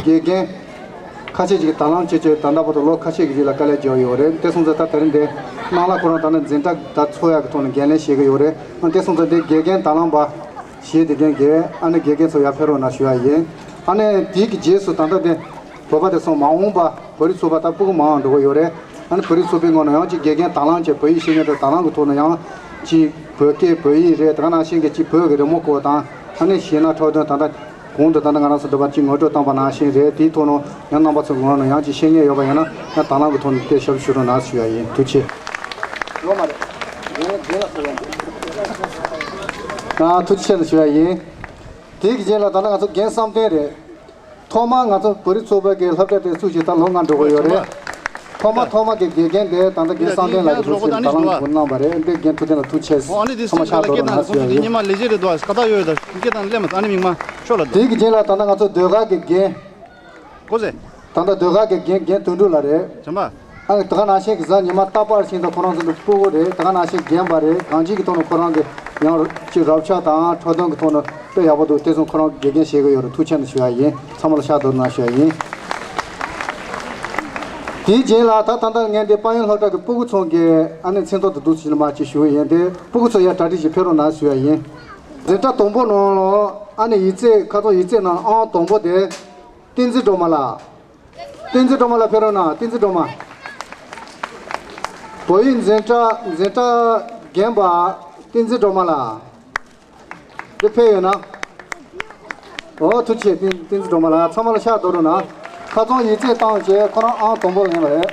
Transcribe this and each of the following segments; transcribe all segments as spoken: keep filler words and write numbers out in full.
དགེ་རྒན་ཁ་ཤས་ཅིག་གིས་དང་བླངས་བྱས་བྱས་ད་ལྟ་བར་དུ་ལོ་ཁ་ཤས་ཀྱི་རིང་ལ་དཀའ་ལས་བརྒྱབ་ཡོད་རེད། དེ་སོང་ཙང་ད་དེ་རིང་འདི་ནང་ལ་ཁོ་རང་ད་ནི་འཛིན་གྲྭ་ད་ཚོགས་ཡག་གི་ཐོག་ནས་འགན་ལེན་བྱེད་ཀྱི་ཡོད་རེད། དེ་སོང་ཙང་འདི་དགེ་རྒན་དང་བླངས་པ་ཞེས་དེ་རྒན་དགེ་བས་ཨ་ནི་དགེ་རྒན་ཚོ་ཡར་ཕེབས་རོགས་གནང་ཞུ་ཡ་ཡིན། ཨ་ནི་དེའི་གི་རྗེས་སུ་ད་ལྟ་འདི་བོད་པ་དེ་ཚོ་མ་འོངས་པ་བོད་རིགས་ཚོགས་པ་ད་སྤུ་གུ་མང་འགྲོ་གི་ཡོད་རེད། ཨ་ནི་བོད་རིགས་ཚོགས་པའི་ངོས་ནས་ཡང་ཅིག་དགེ་རྒན་དང་བླངས་བྱས་བོད་ཡིག་ཤེས་མཁན་དང་དང་བླངས་ཀྱི་ཐོག་ནས་ཡང་ཅིག་བོད་སྐད་བོད་ཡིག་རེད། དེ་ག་ནང་བཞིན་གྱི་ཅིག་བོད་ཀྱི་རི་མོ་བརྐོ་བ་དང་ཨ་ནི་གཞས་སྣ་འཁྲབ་སྟོན་ད་ལྟ་གོང་དུ་ད་ལྟ་ང་རང་ཚོ་འདི་པར་ཅིག་ངོ་སྤྲོད་བཏང་པ་ནང་བཞིན་རེད། དེའི་ཐོག་ནས་ཡང་རྣམ་པ་ཚོའི་ངོས་ནས་ཡང་ཅིག་ཤེས་མཁན་ཡོད་པ་ཡིན་ན་ཡང་དང་བླངས་ཀྱི་ཐོག་ནས་དེ་ཞབས་ཞུ་རོགས་གནང་ཞུ་ཡ་ཡིན། ཐུགས་རྗེ་ཆེ། ཡོད་མ་རེད། ངས་རྒན་ལ་ཟེར་བ་ཡིན། ཨ་ཐུགས་རྗེ་ཆེ་ཞུ་ཡ་ཡིན། དེའི་གི་རྗེས་ལ་ད་ལྟ་ང་ཚོ་རྒན་བསམ་གཏན་རེད། ཐོག་མར་ང་ཚོ་བོད་རིགས་ཚོགས་པ་གི་སློབ་གྲྭ་དེ་བཙུགས་ཤིང་ད་ལོ་ལྔ་འགྲོ་གི་ཡོད་རེད། ཐོག་མ་ཐོག་མ་གི་དགེ་རྒན་དེ་ད་ལྟ་རྒན་བསམ་གཏན་ལགས་ཀྱིས་བོད་ཕྱི་དང་བླངས་བསྐུར་གནང་བ་རེད། འདི་རྒན་ཐུབ་བསྟན་ལགས་ཐུགས་རྗེ་ཆེ། ཚང་མ་ཕྱག་རྡོར་གནང་ཞུ་ཡ་ཡིན། ཉི་མ་ལས་བྱེད་རེད་འདུག་ཀ་ད་ཡོད་ད་སྐད་དང་ལས་མ་ཨ་ནི་མིག་མ་ཤོག་ལ་འདུག་དེའི་གི་རྗེས་ལ་ད་ལྟ་ང་ཚོ་ཟློས་གར་གི་རྒན། གོ་ཟེ། ད་ལྟ་ཟློས་གར་གི་རྒན་རྒན་དོན་གྲུབ་ལགས་རེད། བྱམས་པ། ཨ་ནི་ད་ག་ནང་བཞིན་གྱི་གཟའ་ཉི་མ་རྟག་པར་ཞིག་ཏུ་ཁོ་རང་ཚོ་ནི་སྤུ་གུ་རེད། ད་ག་ནང་བཞིན་རྒན་པ་རེད། གང་ཅིའི་གི་ཐོག་ནས་ཁོ་རང་གི་ཡང་ཅིག་རབ་ཆ་དང་འཁྲབ་སྟོན་གྱི་ཐོག་ནས་དཔེ་ཡག་པོ་འདུག་དེ་ཚོ་ཁོ་རང་དགེ་རྒན་བྱེད་ཀྱི་ཡོད་རེད། ཐུགས་རྗེ་ཆེ་ཞུ་ཡ་ཡིན། ཚང་མ་ལ་ཕྱག་རྡོར་གནང་ཞུ་ཡ་ཡིན། དེའི་རྗེས་ལ་ད་ད་ལྟ་ངས་འདི་དཔལ་ཡོན་སློབ་གྲྭ་གི་སྤུ་གུ་ཚོ་གི་ཨ་ནི་མཚན་ཐོ་དེ་འདུག་ཟེར་ནས་མར་ཅིག་ཞུ་གི་ཡིན། དེ་སྤུ་གུ་ཚོ་ཡར་གྲ་སྒྲིག་ཅིག་ཕེབས་རོགས་གནང་ཞུ་ཡ་ཡིན། འཛིན་གྲྭ་དང་པོ་ནང་ལ་ཨ་ནི་ཡིག་ཚད་ཁ་སང་ཡིག་ཚད་ནང་ཨང་དང་པོ་དེ། བསྟན་འཛིན་སྒྲོལ་མ་ལགས། བསྟན་འཛིན་སྒྲོལ་མ་ལགས་ཕེབས་རོགས་གནང་། བསྟན་འཛིན་སྒྲོལ་མ། བོད་ཡིག་འཛིན་གྲྭ་འཛིན་གྲྭ་རྒན་པ་བསྟན་འཛིན་སྒྲོལ་མ་ལགས། འདི་ཕེབས་ཡོད་ན། འོ་ཐུགས་རྗེ་ཆེ། བསྟན་བསྟན་འཛིན་སྒྲོལ་མ་ལགས་ཚང་མ་ལ་ཕྱག་རྡོར་རོགས་གནང་། ཁ་སང་ཡིག་ཚད་བཏང་བྱས་ཁོ་རང་ཨང་དང་པོ་ལེན་པ་རེད།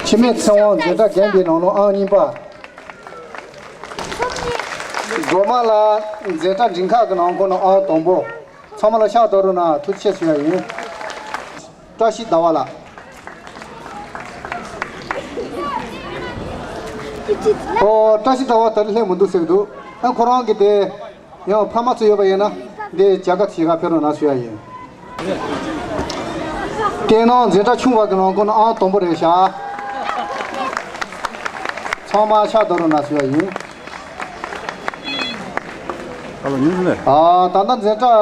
འཆི་མེད་ཚེ་དབང་འཛིན་གྲྭ་རྒན་པའི་ནང་ལོགས་ཨང་གཉིས་པ། སྒྲོལ་མ་ལགས་འཛིན་གྲྭ་འབྲིང་ཁག་གི་ནང་ཁོ་ན་ཨང་དང་པོ། ཚང་མ་ལ་ཕྱག་རྡོར་རོགས་གནང་། ཐུགས་རྗེ་ཆེ་ཞུ་ཡ་ཡིན། བཀྲ་ཤིས་ཟླ་བ་ལགས། ཨོ་བཀྲ་ཤིས་ཟླ་བ་ད་རེས་སླེབས་མི་འདུག་ཟེར་གི་འདུག་ཨ་ཁོ་རང་གི་དེ་ཡང་ཕ་མ་ཚོ་ཡོད་པ་ཡིན་ན་འདི་བྱ་དགའ་ཚིག་ག་ཕེབས་རོགས་གནང་ཞུ་ཡ་ཡིན། དེ་ནང་འཛིན་གྲྭ་ཆུང་བ་གི་ནང་ཁོ་ན་ཨང་དང་པོ་རེད་ཤག་ཚང་མ་ཕྱག་རྡོར་རོགས་གནང་ཞུ་ཡ་ཡིན། ཨ་ལོ་ཉུང་ནས། ཨ་ད་ལྟ་འཛིན་གྲྭ་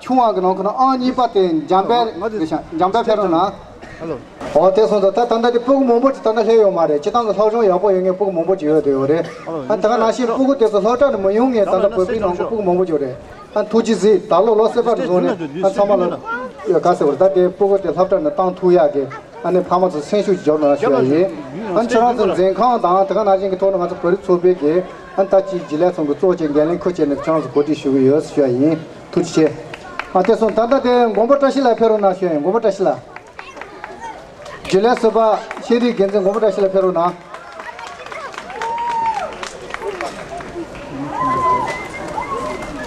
ཆུང་བ་གི་ནང་ཁོ་ན་ཨང་གཉིས་པ་དེ་འཇམ་དཔལ་རེད་ཤག་འཇམ་དཔལ་ཕེབས་རོགས་གནང་། ཨ་ལོ། ཨོ་དེ་སོང་ཙང་ད་ད་ལྟ་དེ་སྤུ་གུ་མང་པོ་ཅིག་ད་ལྟ་སླེབས་ཡོད་མ་རེད། སྤྱིར་བཏང་གི་སློབ་སྦྱོང་ཡག་པོ་ཡོད་མཁན་སྤུ་གུ་མང་པོ་ཅིག་ཡོད་དེ་ཡོད་རེད། ཨ་ད་ག་ནང་བཞིན་སྤུ་གུ་དེ་ཚོ་སློབ་གྲྭ་ནས་མི་ཡོང་མཁན་ད་ལྟ་བོད་པའི་ནང་ཁོ་སྤུ་གུ་མང་པོ་ཅིག་ཡོད་རེད། ཨ་ཐུགས་རྗེ་གཟིགས། ད་ལོ་ལོ་གསར་པ་རུ་བཟུང་ནས་ཨ་ཚང་མ་ལ་ཡ་ག་ཟེར་བར་ད་དེ་སྤུ་གུ་དེ་སློབ་གྲྭ་ནས་བཏང་ཐུབ་ཡག་གི་ཨ་ནི་ཕ་མ་ཚོ་སེམས་ཤུགས་འབྱོར་གནང་ཞུ་ཡ་ཡིན། ཨ་ཁྱེད་རང་ཚོ་འཛིན་ཁང་དང་ད་ག་ནང་བཞིན་གྱི་ཐོག་ནས་ང་ཚོ་བོད་རིགས་ཚོགས་པའི་གི་ཨ་ད་ཅིག་རྒྱུན་ལས་ཚོ་གི་གཙོ་བྱས་འགན་ལེན་ཁུར་བྱས་ནས་ཁྱེད་རང་ཚོ་གོ་སྒྲིག་ཞུ་གི་ཡོད་ཞུ་ཡ་ཡིན། ཐུགས་རྗེ་ཆེ། ཨ་དེ་སོང་ད་ལྟ་དེ་མགོན་པོ་བཀྲ་ཤིས་ལགས་ཕེབས་རོགས་གནང་ཞུ་ཡ་ཡིན། མགོན་པོ་བཀྲ་ཤིས་ལགས། རྒྱུན་ལས་ཟུར་པ་ཤེས་རིག་འགན་འཛིན་མགོན་པོ་བཀྲ་ཤིས་ལགས་ཕེབས་རོགས་གནང་།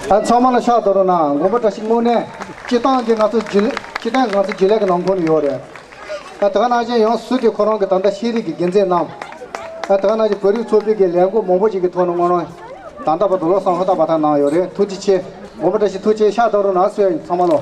ཨ་ཚང་མ་ལ་ཕྱག་རྡོར་རོགས་གནང་། མགོན་པོ་བཀྲ་ཤིས་དངོས་གནས་སྤྱིར་བཏང་གི་ང་ཚོ་རྒྱུན་ལས་སྤྱིར་བཏང་གི་ང་ཚོ་རྒྱུན་ལས་ཀྱི་ནང་ཁོངས་ནས་ཡོད་རེད། ཨ་དེ་ག་ནང་བཞིན་ཡང་སུ་དེ་ཁོ་རང་གི་ད་ལྟ་ཤེས་རིག་གི་འགན་འཛིན་གནང་། ཨ་དེ་ག་ནང་བཞིན་བོད་རིགས་ཚོགས་པའི་གི་ལས་འགུལ་མང་པོ་ཞིག་གི་ཐོག་ནས་དངོས་གནས་ད་ལྟ་བར་དུ་བློ་བཟང་ཧུར་ཐག་པ་ཐག་གནང་ཡོད་རེད། ཐུགས་རྗེ་ཆེ། མགོན་པོ་བཀྲ་ཤིས་ཐུགས་རྗེ་ཆེ། ཕྱག་རྡོར་རོགས་གནང་ཟེར་ཡ་ཡིན་ཚང་མ་ལོ།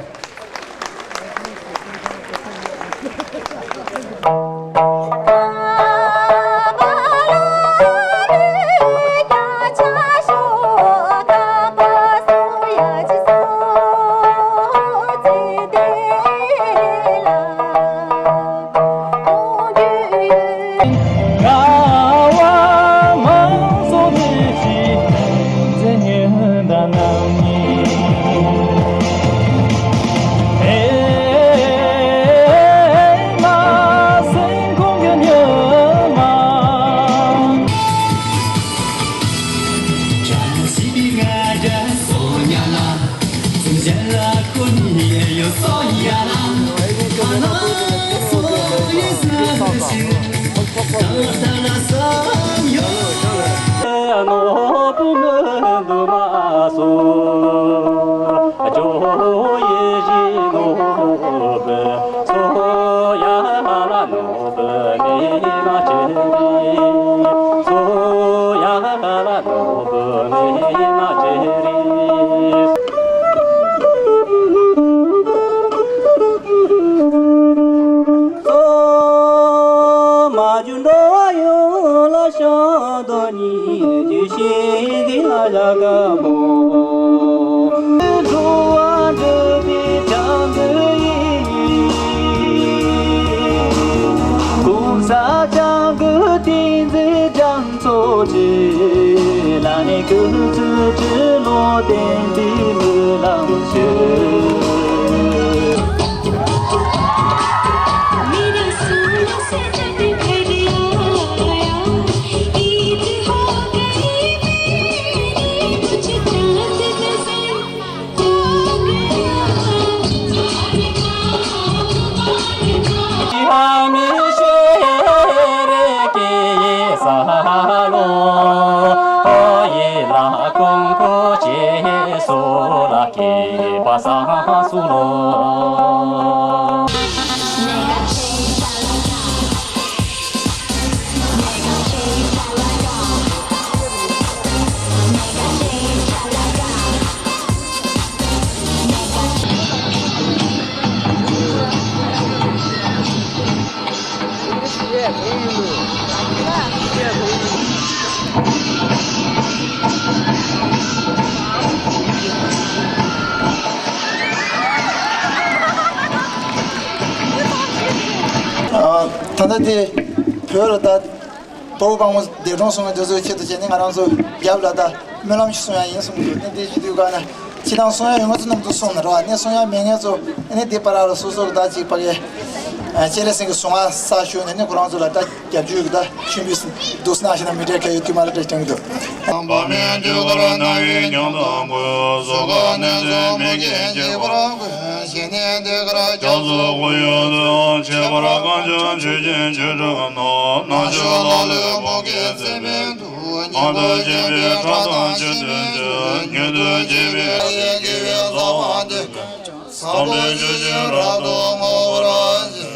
སུ་ལ། ད་ལྟ་དེ་བོད་ལ་ད། དཔའ་བོ་དཔའ་མོ་འདས་གྲོངས་སོང་བའི་དེ་ཚོའི་ཆེད་དུ་བྱས་ནས་ང་རང་ཚོ་རྒྱབ་ལ་ད་སྨོན་ལམ་ཞིག་གསུང་ཡ་ཡིན་གསུངས་འདུག་ནས་འདི་ཞུ་དུས་ག་ནས་ཁྱེད་རང་གསུང་ཡ་ཡོད་ང་ཚོ་རྣམས་ཚོ་གསུང་ན་ར་བ་ནས་གསུང་ཡ་མེད་ངས་ཚོ་ནས་འདི་པ་ར་ལ་སོ་སོ་གི་ད་ཅིག་ཕ་གའི་སྤྱན་རས་གཟིགས་ཀྱི་གཟུངས་སྔགས་ས་ཞུ་ནས་ནས་ཁོ་རང་ཚོ་ལ་ད་རྒྱབ་ཇུས་ཀྱི་ད་མཆོད་འབུལ་འདུག་སྣང་ཞིག་ན་མི་འདྲ་ག་ཡོད་དུས་མ་ར་འདྲ་ཀྱང་འདུག་བ་མེད་དུས་ཀར་རྣ་བའི་ཉམས་དང་གོས་སོ་ག་ནས་ཚོ་མི་སྐད་ཅེས་པར་གོས། ཞེས་ནས་འདི་གར་རྒྱ་མཚོ་སྐུ་ཡོད་དུ་ཆེ་བར་གང་བྱུང་ཆོས་ཅན་ཆོས་གྲགས་ནོ། ན་ཆོས་ལ་ལུས་མུ་གེ་ཚེ་མེད་དུ་ཉིད་དུ་བྱེད་པའི་ཁྲག་དང་ཆུ་དོན་ཆོས་ཉིད་དུ་བྱེད་པའི་ཡེ་གེ་བའི་རྩ་བ་འདི་ཀུན་བསམ་པའི་ཆོས་ཅན་རབ་ཏུ་ངོ་བོར་བྱེད།